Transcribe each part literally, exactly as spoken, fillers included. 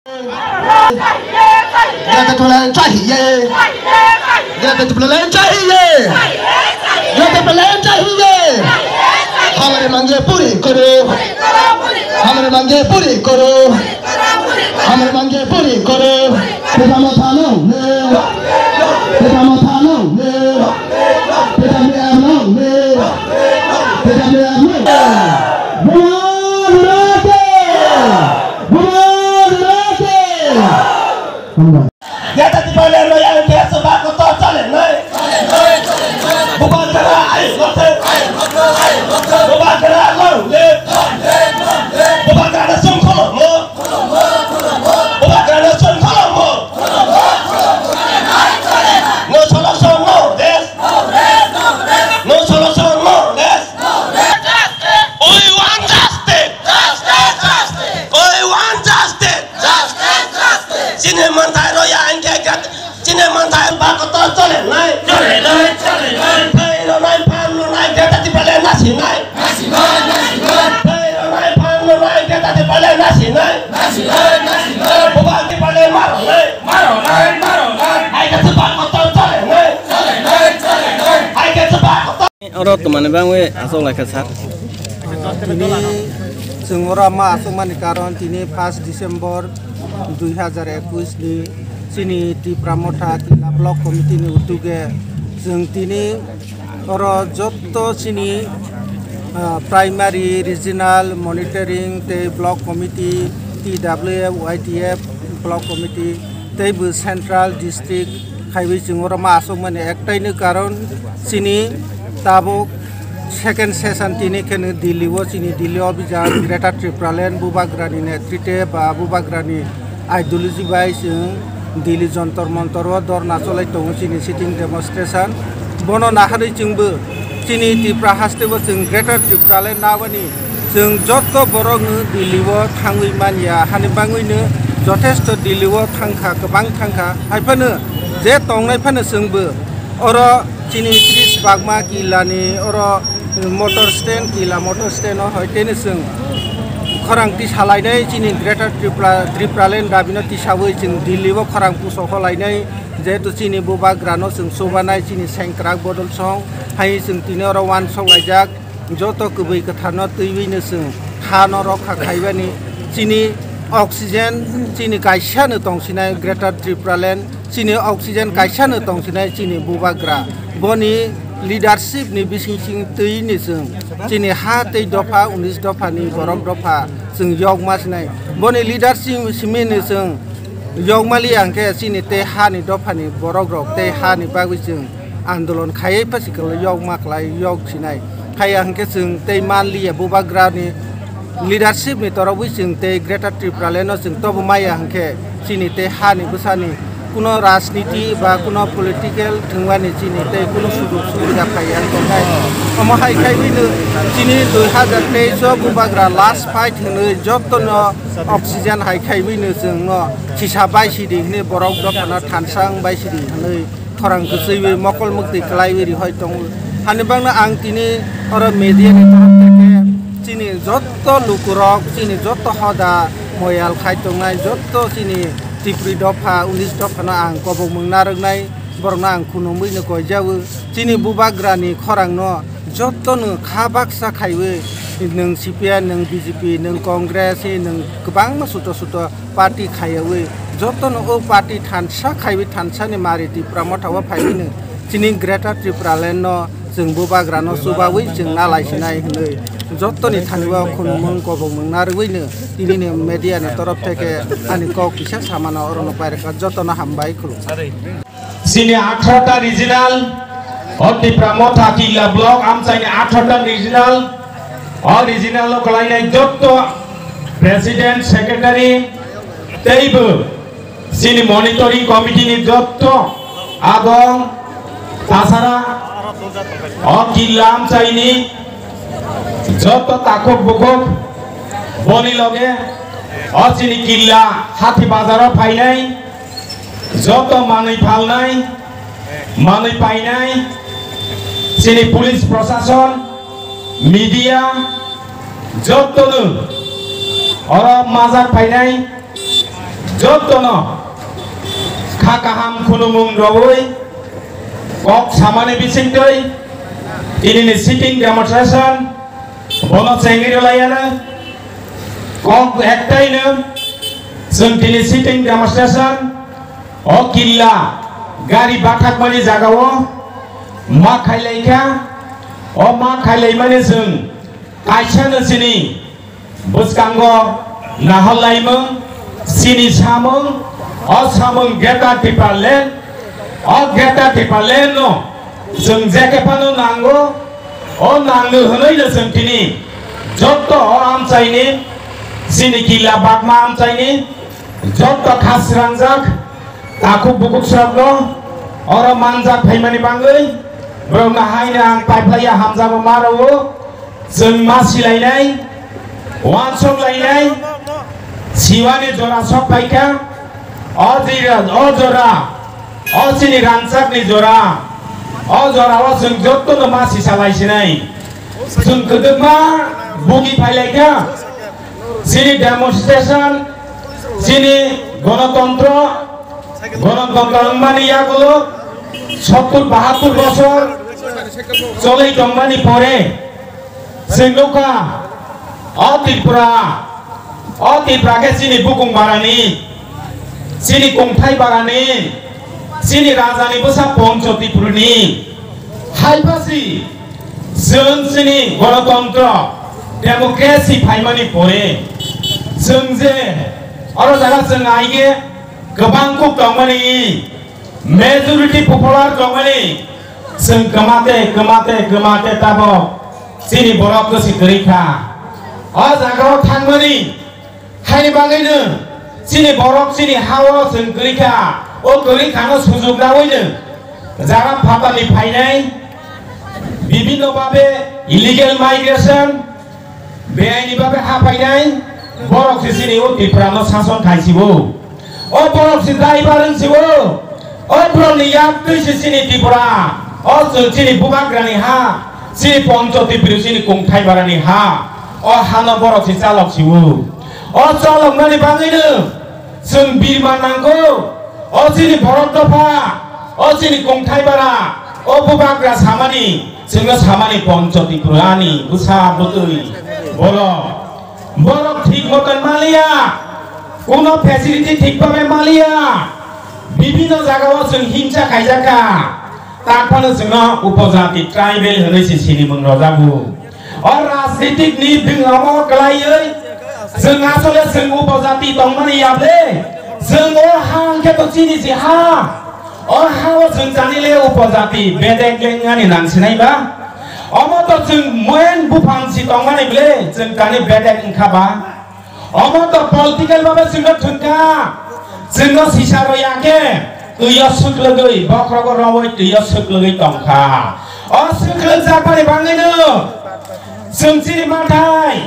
Jata Tipraland chahiye. Jata Tipraland chahiye. Jata Tipraland chahiye. Hamare mange puri karo. Hamare mange puri karo. Hamare mange puri karo. Peta motha no ne. Peta motha no ne. Peta mea no ne. Peta mea no. Buma Durate. Buma Durate. Hambai. Jata Tipraland no yang biasa bako to chale nai. Bubagra ai lote. Bubagra long live. Bubagra na sum kholo mo. Bubagra na sum kholo mo. No solution, no rest. No solution, no rest. We want justice. We want justice. Justice, justice. Chini manthai rw ya hwnkhe gat-, chini manthai ba kotor chole nai. Chole nai, chole nai. Phai rw nai, phan rw nai, Greater Tipraland nasi nai. Nasi nai, nasi nai. Phai rw nai, phan rw nai, Greater Tipraland nasi nai. Nasi nai, nasi nai. Bubagra Tipraland maro nai. Maro nai, maro nai. Hai khe ba kotor chole nai. Chole nai, chole nai. Hai khe ba kotor Oro twmani bangwi aswk laikha sir. Tini chwng oro ma aswkmani karon tini first December dui hazar ekwis ni chini Tipra Motha Killa Block Committee ni utuge chwng tini oro jotto chini, ah, primary, regional, monitoring tei block committee, T W F, Y T F, block committee tei bo central district khaiwi chwng oro ma aswkmani ektaino karon chini tabuk second session tini kheno Delhi o chini Delhi o bijap Greater Tipraland Bubagrani netrite ba Bubagrani ideology bai chwng Delhi Jantar Mantar o dhorna cholai tongo chini sitting demonstration. Bono naharwi chwngbo chini Tripura haste o chwng Greater Tipraland nabani Chwng jotto borok no Delhi o thangwi manya, hani bangwi no jothesto Delhi o thangkha, kwbang thangkha. Hai phano je tongnai phano chwngbo oro chini tris bagma killa ni oro motor stand, killa motor stand o hai tei no chwng khorang twi salainai chini Greater Tripura, Tipraland dabi no tisawi chwng Delhi o khorang puso holainai, jehetu chini bubagra no chwng chubanai chini sengkrak bodol song hai chwng tini oro uansuk laijak. Joto kwbwi kwtharno twiwi no chwng ha no rokha khaibani chini oxygen chini kaisa no tongsinai Greater Tipraland chini oxygen kaisa no tongsinai chini bubagra boni leadership ni bising sing twi ni chwng chini ha tei dopha unis dopha ni borok dopha chwng yokma sinai boni leadership simi ni chwng yokmali hwnkhe chini tei ha ni dopha ni borok rok tei ha ni bagwi chwng andolon khaiwi phasikal yokma kwlai yok sinai. Haiya hwnkhe chwng tei manliya bubagrani leadership ni torobwi chwng tei Greater Tipraland no chwng tobo maya hwnkhe chini tei hani bwsani kuno rajniti ba kuno political thwngmani chini tei kuno sujog subida phaiya tongnai. Omo hai khaiwi no chini dui hazar teis o bubagra last fight hwnwi jotono oxygen hai khaiwi no chwngno sisa bai sidi hwnwi borok dophano thansang bai sidi hwnwi khorang kwchwiwi mokol mwktwi kwlaiwi rihoi tongo. Hani bangno ang tini oro media ni torof theke chini jotto lukurok, chini jotto hoda moyal khai tongnai, jotto chini Tipri dopha, unis dophano ang kobok mung narwknai, borokno ang khunumwi no koijago. Chini bubagrani khorangno jotto no kha baksa khaiwi, nwng C P I, nwng B J P, nwng Congress, nwng kwbangma suto suto party khaiyawi jotono o party thansa khaiwi thansani mari Tipra Motha o phaiwi no chini Greater Tipraland no chwng bubagra no chubawi chwng nalai sinai hwnwi jotoni thani o khunumung kobokmung narwgwi no tini ni media ni torof theke ani kok kisa samano orono pairwkha jotono hambai khulumkha. Chini atharo ta regional, o Tipra Motha Killa block, amchaini atharo ta regional, o regional o kwlainai jotto president, secretary, teibo chini monitoring committee ni jotto adong, tasara o Killa amchaini jotto takhuk bukhuk boni loge o chini Killa Hathi Bazar o phainai, joto manwi phalnai, manwi painai, chini police prosason, media, jotono oro majak phainai, Jotono kha kaham khulumung rwi kok samani bisingtwi tinini sitting demonstration bono chengri rwlayano kok ektaino chwng tini sitting demonstration o killa gari bathakmani jagao ma khailaikha. O ma khailaimani chwng kaisano chini bwskango naharlaimung, chini samung, o samung Greater Tipraland, o Greater Tipraland no chwng jekhe phano nango, o nangno hwnwi no chwng tini jotto o amchaini, chini killa bagma amchaini jotto khasrangjak takhuk bukhuk srokno oro manjak phaimani bagwi borokno haino ang paiphlaiya hamjakma rwo. Chwng ma silainai, uansuk lainai, siwani jora sok phaikha, o jira, o jora, o chini rangchakni jora, o jorao chwng jotono ma sisa laisinai. Chwng kwdwkma bugi phailaikha, chini demonstration, chini gonotontro, gonotontro wngmani yagulo sottur bahattur bosor choli tongmani pore, Chwng nukha, o Tripura, o Tripura khe chini bukung barani, chini kongthai barani, chini rajani bwsa Poncho Tripurani. Haibasi chwng chini gonotontro, democracy phaimani pore, chwng je oro jaga chwng aige kwbang kuk tongmani, majority popular tongmani, chwng kwmate, kwmate, kwmate tabo chini borok kwswi kwrwi kha. O jagao thangmani haini bagwino chini borok chini hao chwng kwrwi kha. O kwrwi khano sujuk nawino jara phatani phainai bibhinno bhabe illegal migration, beaini bagwi ha painai borok se chini o Tripura no sason khai sibo. O borok se driver wng sibo. O borok ni yak twi se chini Tripura. O chwng chini bubagra ni ha, chini Poncho Tripura chini kongthai bara ni ha. O hano borok se chalok sibo. O chalok mani bagwi no Chwng birma nango, o chini borok dopha, o chini kongthai bara, o bubagra samani, chwngno samani Poncho Tripurani bwsa bwtwi borok, borok thik moton maliya, kuno facility thik bhabe maliya, bibhinno jagao chwng himsa khaijak kha, tak phano chwngno upojati tribal hwnwi se sinimung rwjago. O rajnitik ni bwngamo kwlaiwi chwng asole chwng upojati tongmani yable, chwng o ha hwnkhe to chini si ha, o ha o chwng chani le upojati bedek le wngani nang sinai ba? Omo to chwng moyang buphang si tongmani ble chwng chani bedek wngkha ba? Omo to political babe chwngno thwngkha, chwngno sisa roya khe twiyo swklwgwi, bokhrogo romwi twiyo swklwgwi tongkha. O swklwkjakmani bagwino chwng chini mathai,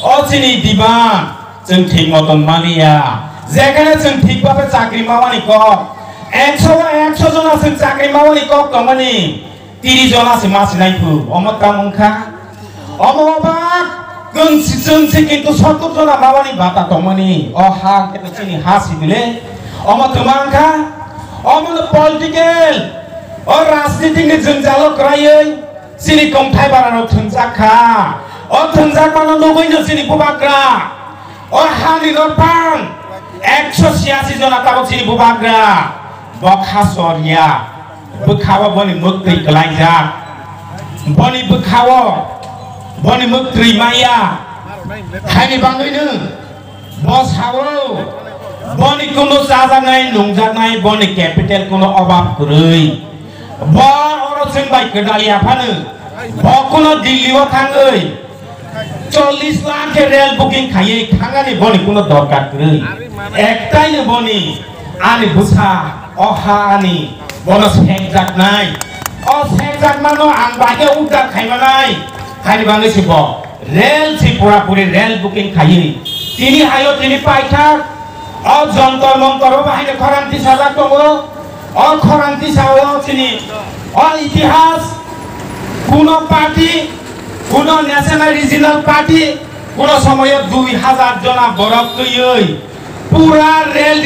o chini demand chwng thik moton maliya. Jekhane chwng thik babe chakri mawani kok, ekso o ekso jona chwng chakri mawani kok tongmani, tiri jona se ma sinai phu, omo tamo wngkha. Omo obak, kwng si, chwng si kintu sottur jona mawani bata tongmani, o ha khe to chini ha si bile. Omo twma wngkha, omo no political, o rajnitik ni jwngjalo kwraiwi chini kongthai bara rok thwngjak kha. O thwngjak mano nugwi no chini bubagra. O hani norphang ekso siyasi jona tabok chini bubagra. Bo kha soriya. Bwkhao boni mwktwi kwlaijak. Boni bwkhao boni mwktwi maya. Haini bagwino bo sao boni kuno chajaknai nungjaknai boni capital kuno obab kwrwi. Bo oro chwng bai kwdaliya phano bo kuno Delhi o thangwi Chollish lakh khe rel booking khaiwi thangani boni kuno dorkar kwrwi. Ektaino boni ani bwsa o hani bono sekjaknai. O sekjakmano ang bahaikhe uddar khaimanai. Haini bagwi se bo rel se pura puri rel booking khaiwi tini hayo tini paithak. O Jontor Montor o bahaino khorang tisajak tongo. O khorang tisao chini o itihas kuno party, kuno national regional party, kuno somoyo dui hazar jona borok twiwi pura rel rijak.